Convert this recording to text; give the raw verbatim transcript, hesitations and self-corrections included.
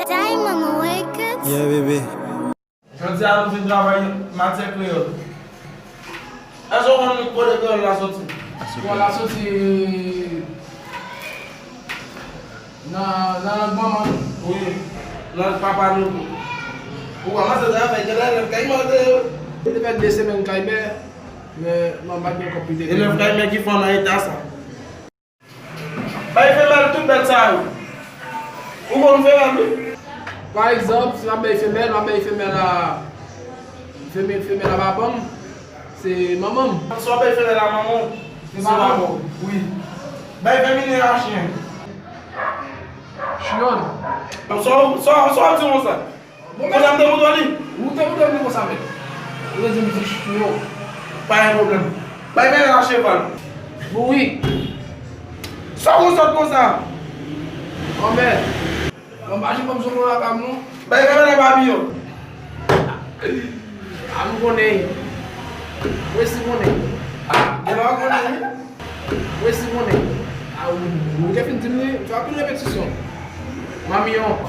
Diamond Records. Yeah, baby. Jodi a nou vin travay matyè kreyòl. Èske w konn kote kreyòl la soti? Kreyòl la soti nan, nan lang manman nou. Wi, lang papa nou tou. Ou kòmanse travay, gen elèv kay mande yo. Li te fè de semèn kay mè, men manman pa t gen kòb pou te peye. Elèv kay mè ki fè w nan eta sa. Bay femèl tout bèt sa yo. Ou konn femèl wi. Pa egzanp, si m ap bay femèl, m ap bay femèl a femèl, femèl a papa m, se manman m. Si w ap bay femèl a manman w, se papa w. Wi. Bay feminen a chyen. Chiyòn. Sa w di konsa? Konsa m te moutre li? Ou te moutre m li konsa menm. Ou te di m di chyo. Pa gen pwoblèm. Bay men a cheval. Bon wi. Sa w sot konsa? Anmè. Mwen pa janm konn zolo lakay m non. Bay men a babiyon. A nou konnen. Mwen si konnen. Gen lè w konnen wi. Mwen si konnen. A ou, ou te fin di m li, m fè anpil repetisyon. Mamiyon.